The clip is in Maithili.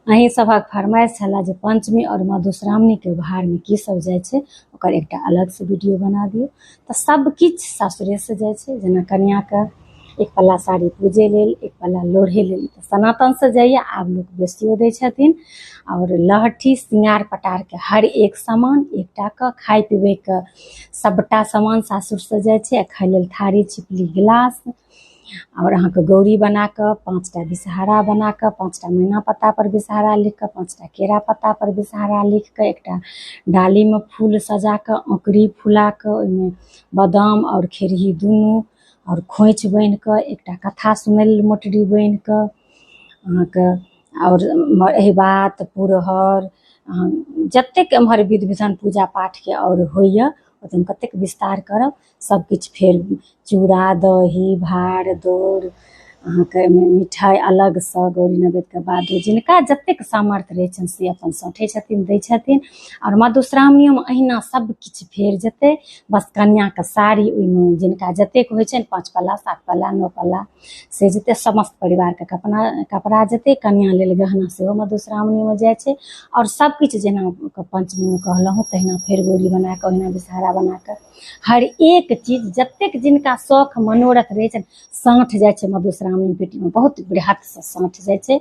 अहीं सभक फरमाइश छलए जे पंचमी आओर मधुश्रावणीके भारमे की सब जाइ छै, ओकर एकटा अलगसँ वीडियो बना दियौ। तऽ सब किछु सासुरेसँ जाइ छै। जेना कनिआँके एक पल्ला साड़ी पूजै लेल, एक पल्ला लोढ़ै लेल तऽ सनातनसँ जाइए, आब लोक बेसियो दै छथिन। आओर लहठी सिंगार पटारके हर एक सामान, एकटाके खाय पीबैके सबटा सामान सासुरसँ जाइ छै। आ खाय लेल थारी, छिपली, गिलास। आओर अहाँके गौरी बनाकऽ, 5टा विषहारा बनाकऽ, 5टा मैना पत्तापर विषहारा लिखिकऽ, 5टा केरा पत्तापर विषहारा लिखिकऽ, एकटा डालीमे फूल सजाकऽ, औंकरी फुलाकऽ, ओहिमे बादाम आओर खेरही दुनू आओर खोँइछ बान्हिकऽ, एकटा कथा सुनै लेल मोटरी बान्हिकऽ अहाँके, आओर एहिबात पुरहर, जतेक एम्हर विध विधान पूजा पाठके आओर होइए, ओतेक कतेक विस्तार करब। सबकिछु फेर चूड़ा दही भार दौड़, अहाँके एहिमे मिठाइ अलगसँ गौरी नैवेद्यके बादो जिनका जतेक सामर्थ्य रहै छनि से अपन सौंठै छथिन, दै छथिन। आओर मधुश्रावणियोमे अहिना सबकिछु फेर जेतै, बस कनिआँके साड़ी ओहिमे जिनका जतेक होइ छनि, 5 पल्ला, 7 पल्ला, 9 पल्ला से जेतै। समस्त परिवारके कपड़ा जेतै। कनिआँ लेल गहना सेहो मधुश्रावणीमे जाइ छै। आओर सबकिछु जेना पंचमीमे कहलहुँ तहिना फेर गौरी बनाकऽ, ओहिना विषहारा बनाकऽ, हर एक चीज जतेक जिनका शौख मनोरथ रहै छनि साँठ जाइ छै। मधुश्रावणी पेटीमे बहुत बृहत्सँ साँठ जाइ छै।